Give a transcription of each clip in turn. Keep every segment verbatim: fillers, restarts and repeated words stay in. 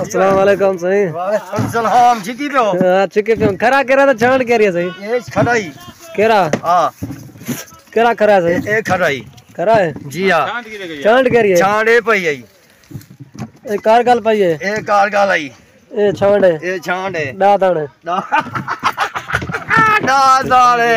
السلام علیکم سائیں۔ وعلیکم السلام جی، کی پیو؟ ہاں، چھکے پیو۔ کھرا کیرا تے چھانڈ کیری ہے سائیں؟ اے کھرا ہی۔ کیرا؟ ہاں۔ کیرا کھرا ہے سائیں؟ اے کھرا ہی۔ کھرا ہے؟ جی ہاں۔ چھانڈ کیری ہے؟ چھانڈ اے پئی ہے۔ اے کارگل پئی ہے؟ اے کارگل آئی۔ اے چھانڈ ہے؟ اے چھانڈ ہے۔ ݙاہ داݨے۔ ݙاہ، ݙاہ داݨے۔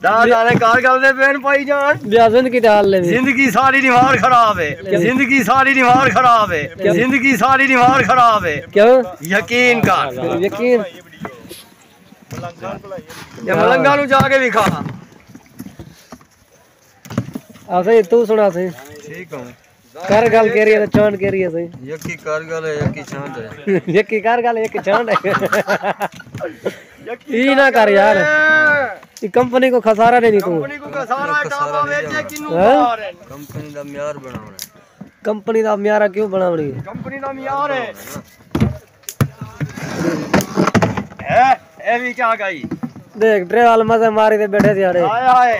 ݙاہ داݨے کارگل دے پین پائی جان۔ ٻیا زندگی تے حال لے۔ زندگی ساری دیوار خراب ہے۔ زندگی ساری دیوار خراب ہے۔ زندگی ساری دیوار خراب ہے۔ کیوں؟ یقین کر۔ یقین۔ یہ ملنگا نو جا کے وکھا۔ آ سائیں، توں سݨا سائیں۔ ٹھیک ہوں۔ کر گل کیری ہے، چانڈ کیری ہے سائیں۔ یکی کر گل ہے، یکی چانڈ ہے۔ یکی کر گل ہے، یکی چانڈ ہے۔ ای نہ کر یار۔ ای کمپنی کو خسارہ نہیں تو۔ کمپنی کو خسارہ ہے، ٹاپا ویچے کنوں ہاں؟ مار ہے۔ کمپنی دا معیار بݨاوݨا ہے۔ کمپنی دا معیار کیوں بݨاوݨی ہے؟ کمپنی دا معیار ہے۔ اے، اے وی کیا گئی؟ دیکھ، ٹرے وال مزے ماری تے بیٹھے سیاڑے۔ ہائے ہائے۔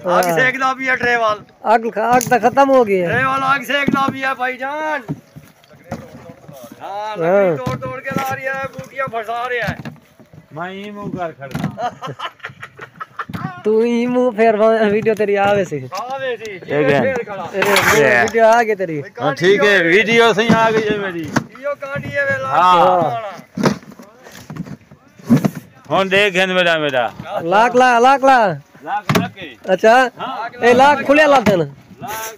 اگ ہاں۔ سیکدا پیا ٹرے وال۔ اگ، اگ تاں ختم ہو گئی ہے۔ ٹرے وال اگ سیکدا پیا بھائی جان۔ ہاں، لکڑی ہاں۔ توڑ توڑ کے لا رہی ہے، بوٹیاں پھنسا رہی ہے۔ میں ایں منہ کر کھڑا۔ توں ایں منہ پھیر، ویڈیو تیری آوے سی۔ آوے سی، ٹھیک ہے۔ پھیر کھڑا۔ اے، اے۔ ویڈیو آ گئی تیری۔ ہاں، ٹھیک ہے، ویڈیو صحیح آ گئی ہے میری۔ ایو کانڈی ہے ویلا۔ ہاں۔ ہن ݙیکھ گھن میݙا، میݙا۔ لاکھ لا، لاکھ لا۔ لاکھ لا کے۔ اچھا۔ ہاں۔ اے لاکھ کھلیا لاتے ہیں۔ لاکھ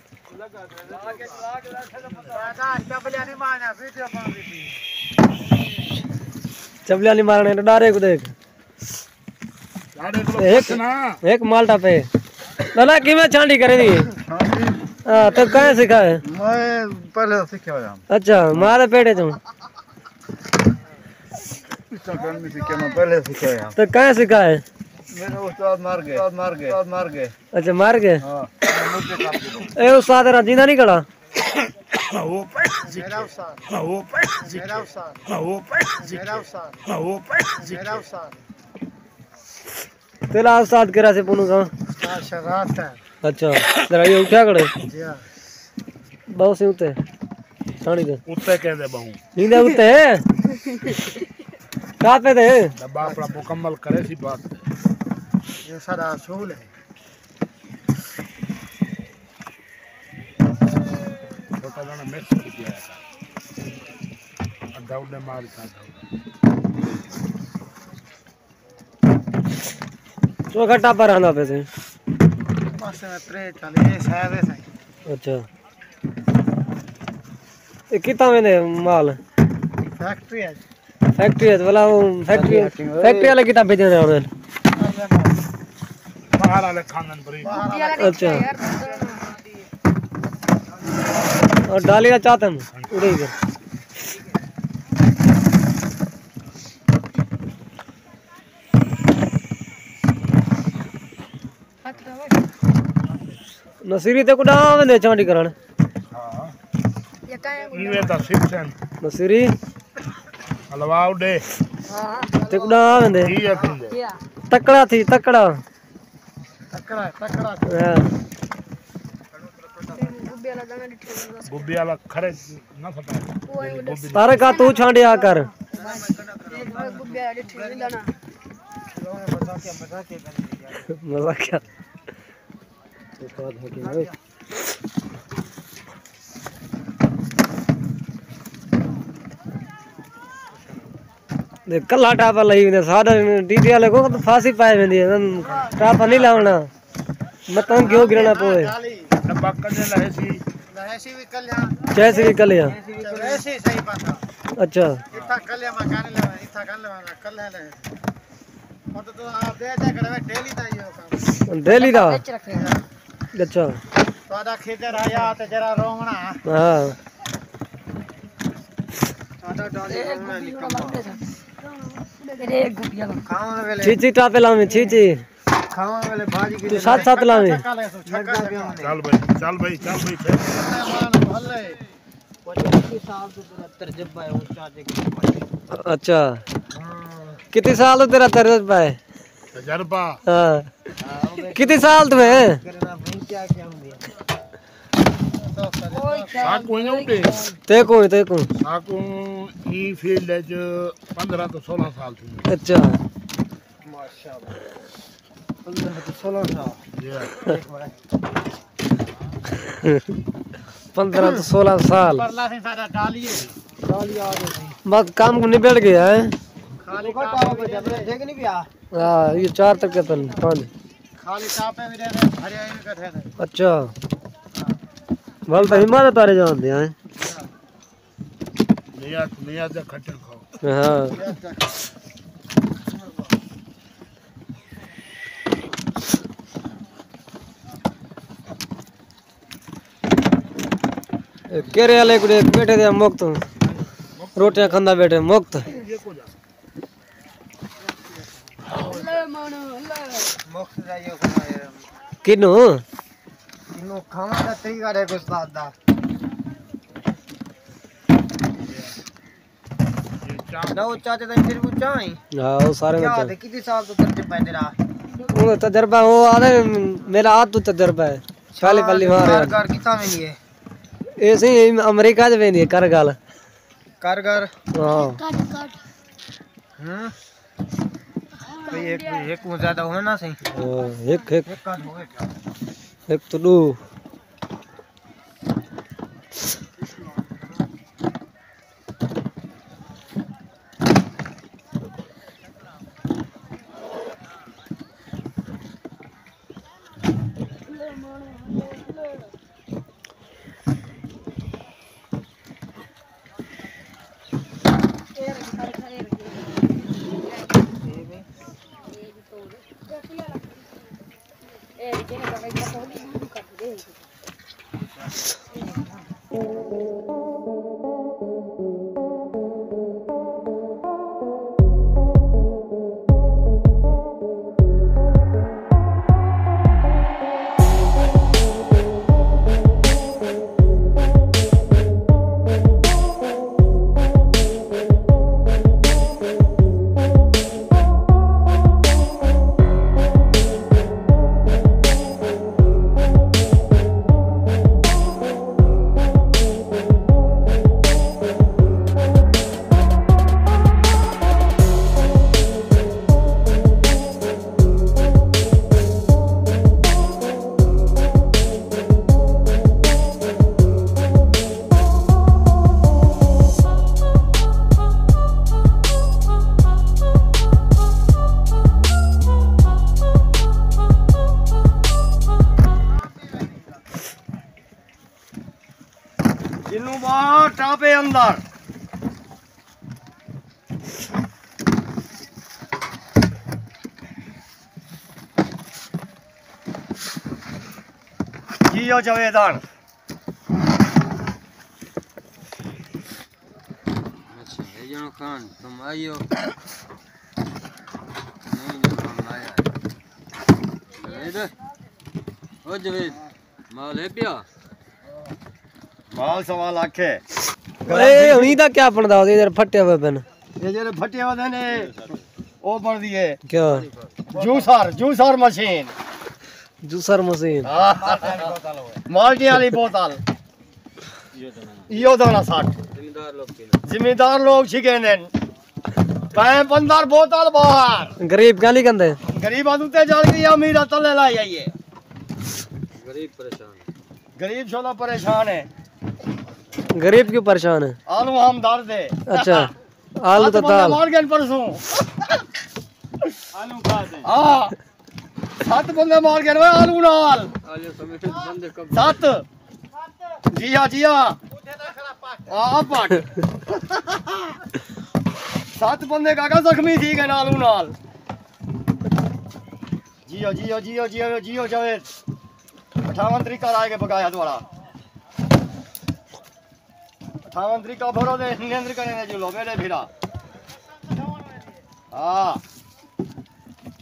چبلیاں نہیں مارنے، ڈارے کو دیکھ۔ ایک، ایک مالٹا پہ۔ لالا، کیویں چھانڈی کرے دی؟ ہاں، تو کہیں سکھا ہے؟ میں پہلے سیکھا ہوا۔ اچھا، ماں دے پیٹے چوں۔ اس طرح نہیں سیکھا، میں پہلے سیکھا ہوا۔ تو کہیں سکھا ہے؟ میرے استاد مر گئے، استاد مر گئے، استاد مر گئے۔ اچھا، مر گئے؟ ہاں۔ اے استاد تیرا جیندا نہیں کھڑا؟ تیرا استاد کیڑھا سے پونو سا؟ استاد شہزاد صاحب۔ اچھا، ذرا یہ اٹھا کھڑے۔ جی ہاں۔ بہو سے اتے۔ ساݨی دے۔ اتے کہندے بہو۔ نیندے اتے۔ کافے دے۔ ڈبہ اپنا مکمل کرے سی بات۔ یہ سارا اصول ہے۔ چھوٹا دانا مکس کیتا ہے۔ ادھا اڈے مار تھا۔ چوکھا ٹاپا رہنا پہ سے۔ بس میں ترے چلے، یہ سائز ہے سائیں۔ اچھا۔ یہ کتنا میں نے مال؟ فیکٹری ہے۔ فیکٹری ہے، والا وہ فیکٹری، فیکٹری والے کتنا بھیجے رہے ہیں؟ باہر والے کھاندن بری۔ اچھا۔ اور ڈالی کا چاہتے ہیں؟ اڑے گئے۔ نصیری تے کوں ݙاہ ویندے چانڈی کرݨ؟ ہاں۔ ایویں تاں سکھ سن۔ نصیری؟ حلوا اڈے۔ تے کوں ݙاہ ویندے؟ جی، آکھیندے۔ تکڑا تھی، تکڑا۔ تکڑا، تکڑا۔ ہاں۔ گوبھی والا کھڑے نہ پھٹا۔ طارق آ، توں چھانڈیا کر۔ مزاقیہ۔ دے کلھا ٹاپا لئی ویندے، ساݙا ڈی ڈی والے کو پھاسی پائے ویندی ہے، ٹاپا نہیں لاوݨا۔ متاں کیوں گرنا پوے۔ ڈبہ کلھے لہے سی۔ لہے سی وی کلھیا۔ چاہے سی وی کلھیا۔ ویسی صحیح پاسا۔ اچھا۔ اتھاں کلھیا میں کہنے لگا، اتھاں کلھیا میں کلھے لہے۔ ہݨ تاں آپ دے دے کھڑے وے، ڈیلی دا ہی ہو کم۔ ڈیلی دا؟ وچ رکھے۔ اچھا۔ تہاݙا کھدر آیا تے جرا رووݨا۔ ہاں۔ تہاݙا ڈالی رووݨا نکم۔ کھاوݨ ویلے۔ چیچی ٹاپے لاویں، چیچی۔ کھاوݨ ویلے بھاجی توں سات سات لاویں۔ چل بھائی، چل بھائی، چل بھائی، چل۔ اچھا۔ ہاں۔ کتنے سال تو تیرا تجربہ ہے؟ تجربہ؟ ہاں۔ کتنے سال تو ہے؟ ساکوں ایویں ݙے۔ تیکوں، تیکوں۔ ساکوں ایں فیلڈ اچ پندرہ توں سولہ سال تھی ڳئے۔ اچھا۔ ماشاءاللہ۔ پندرہ توں سولہ سال۔ جی ہاں۔ پندرہ توں سولہ سال۔ پرلا سئیں ساݙا ٹالی ہے۔ ٹالی آ ڳئے سئیں۔ بس کم نبڑ ڳیا ہے۔ خالی ٹاپے وی ݙیندے۔ ڈھگ نہیں پیا۔ ہاں، یہ چار تک کے تن، پانچ۔ خالی ٹاپے وی ݙیندے، بھریا ہی وی کٹھے نے۔ اچھا۔ ول تاں ہمت تارے جاندے ہیں۔ نیت، نیت دا کھٹا کھاؤ۔ ہاں۔ اے کیرے والے کوں ݙیکھ، بیٹھے دے مفت، روٹیاں کھاندا بیٹھے مفت۔ مفت دا ہی حکم ہے۔ کنوں؟ کنوں کھاوݨ دا طریقہ ݙیکھ استاد دا۔ نہ، او چاچے دا انٹرویو چاہیں؟ ہاں، او سارے کیا بچے۔ تے کتنی سال توں ترجمہ ہے تیرا؟ او تجربہ، او آدھے میرا آد تو تجربہ ہے۔ پہلے پہلی وار کر، ہے۔ کر کتنا ویندی ہے؟ اے سئیں امریکہ چ ویندی ہے، کر ڳالھ۔ کر کر۔ ہاں۔ کٹ، کٹ۔ ہوں۔ بھئی ہک، ہک کوں زیادہ ہووے نا سئیں۔ ہاں، ہک، ہک۔ ہک کٹ ہووے کیا؟ ہک توں ݙو۔ جنوں ٻاہر ٹاپے اندر۔ جیو جاویدان۔ اچھا، اے جنوں خان، تم آئیو۔ نہیں، جو ہم آیا ہے۔ جاوید، او جاوید۔ مال ہے پیا؟ مال سوا لکھ ہے۔ اے، ہݨی دا کیا بݨدا؟ او جیڑھے پھٹے ہوئے پن۔ اے جیڑھے پھٹے ہوئے نے، او بݨدی ہے۔ کیا؟ Juicer, juicer machine. Juicer machine. ہاں۔ مالٹی والی بوتل۔ ایہو دانا سٹ۔ زمیندار لوگ چھکیندن۔ پائپ اندر بوتل ٻاہر۔ غریب کیا نہیں کندے؟ غریب ادو تے جل گئی، امیر تلے لائی آئی ہے۔ غریب پریشان ہے۔ غریب شولا پریشان ہے۔ غریب کیوں پریشان ہے؟ آلو ہمدرد ہے۔ اچھا، آلو تو ست بندے تال۔ مار گئے پرسوں۔ آلو کھاتے ہیں۔ ہاں، ست بندے مار گئے آلو نال۔ آلو سمیت بندے کب ست۔ جیا، جیا۔ آ، پٹ۔ ست بندے کاکا زخمی تھی گئے نال نال۔ جیو، جیو، جیو، جیو، جیو جاوید۔ اٹھاون طریقہ لائے کے بگایا دوڑا۔ اٹھاون طریقہ بھرو دے، نیندر کرنے دے جلو، میرے بھرا۔ ہاں۔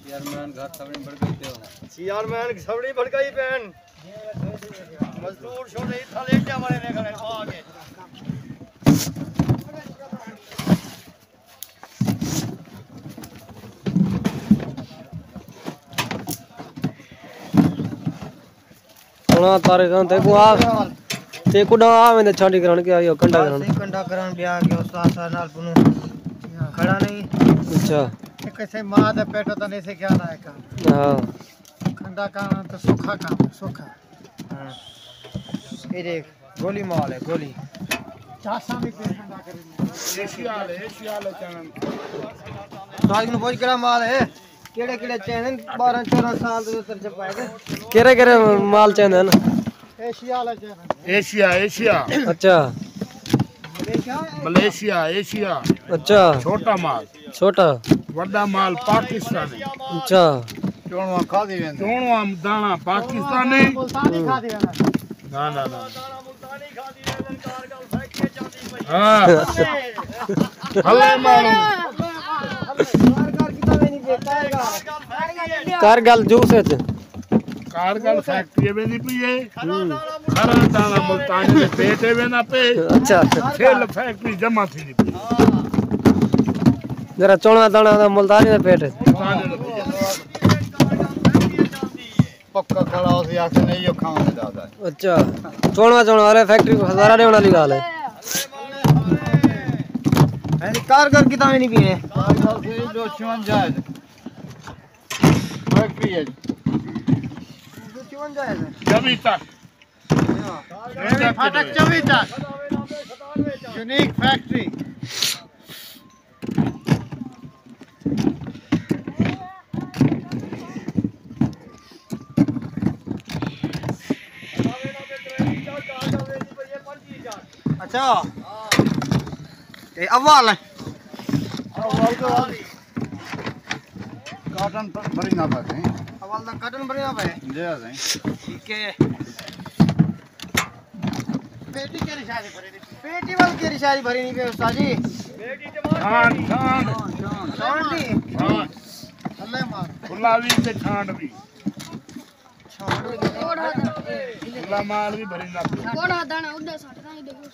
چیئرمین گھر سوڑی بھڑکائی پئے ہو۔ چیئرمین سوڑی بھڑکائی پئن۔ مزدور چھوڑے اتھاں لیٹیا بنے نے کھڑے آ کے۔ سنا طارق خان، تیکوں آ۔ تے کݙاں آ ویندے چھانٹی کرݨ کے آ ڳیا کنڈا کرݨ؟ بس کنڈا کرݨ ٻیا ڳیا استاد ساݙے نال پنوں کھڑا نہیں۔ اچھا۔ تے کسے ماں دے پیٹوں تاں نہیں سکھیا نہ ایک۔ ہاں۔ کنڈا کرݨ تے سوکھا کم، سوکھا۔ ہاں۔ اے ݙیکھ، گولی مال ہے، گولی۔ چاساں بھی پہ کنڈا کرے۔ ایشیا والے، ایشیا والے چینل۔ استاد کوں پوچھ کیڑھا مال ہے؟ کیڑھے کیڑھے چیندن؟ ٻارہاں چودہاں سال دے اندر چپائے دے۔ کیڑھے کیڑھے مال چیندن؟ ایشیا والا چیندن۔ Asia, Asia. اچھا۔ Malaysia, Asia. اچھا۔ چھوٹا مال۔ چھوٹا۔ وݙا مال پاکستانی۔ اچھا۔ چوݨواں کھادی ویندے۔ چوݨواں داݨا پاکستانی۔ ملتانی کھادی ویندے۔ نہ، نہ، نہ۔ ہاں۔ ہلے مارو۔ کر ڳل جوس وچ۔ کارگل فیکٹری ویندی پئی ہے۔ ہوں۔ کھرا داݨا ملتانی دے پیٹ وچ ویندا پئے۔ اچھا۔ پھل فیکٹری جمع تھیندی پئی ہے۔ ذرا چوݨواں داݨا دا ملتانی دے پیٹ۔ ملتانی دے پیٹ۔ پکا کھڑا ہو سی آکھے نہیں، او کھاوݨ دے دادا۔ اچھا۔ چوݨواں، چوݨواں والے فیکٹری کوں ہزارہ ݙیوݨ والی ڳالھ ہے۔ یعنی کارگل کتھاں ویندی پئی ہے؟ کارگل سی ݙو چونجا ہے۔ فیکٹری ہے۔ ݙو چونجا ہے۔ چووی تک۔ ہاں۔ فاٹک چووی تک۔ Unique factory. اچھا۔ اے اول ہے۔ اول تو کاٹن پر بھری نہ پے۔ اول دا کاٹن بھری نہ پے۔ جی ہاں سائیں۔ ٹھیک ہے۔ پیٹی کیڑھی شے دی بھری نی؟ پیٹی ول کیڑھی شے دی بھری نی پے استاد جی؟ کھانڈ، کھانڈ۔ کھانڈ دی؟ ہاں۔ اللہ مار۔ کھلا وی تے کھانڈ وی۔ کھلا مال وی بھری نہ پے۔ کوڑا دانا اڈا سٹ داں ݙیکھو۔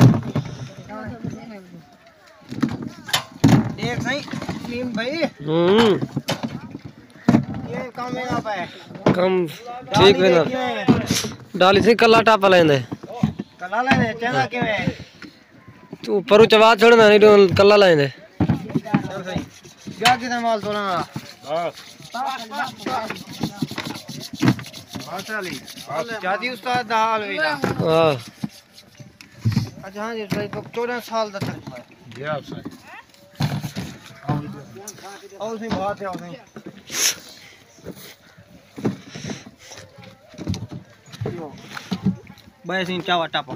ݙیکھ سائیں، سلیم بھائی۔ ہوں۔ کیویں کم ویندا پئے؟ کم ٹھیک ویندا۔ ݙالی سائیں کلا ٹپ لیندے۔ کلا لیندے، چیندا کیویں؟ توں پروں چوا چھوڑنا، نہیں توں کلا لیندے۔ چل سائیں۔ جا کے مال توڑا۔ بس۔ بس علی۔ جادی استاد دا حال وی نا۔ ہاں۔ اچھا، ہاں جی، بھائی، چودہ سال دا تجربہ ہے۔ جی ہاں، سائیں۔ آؤ سائیں، بات ہے، آؤ سائیں۔ بھائی سائیں، چاوا ٹاپا۔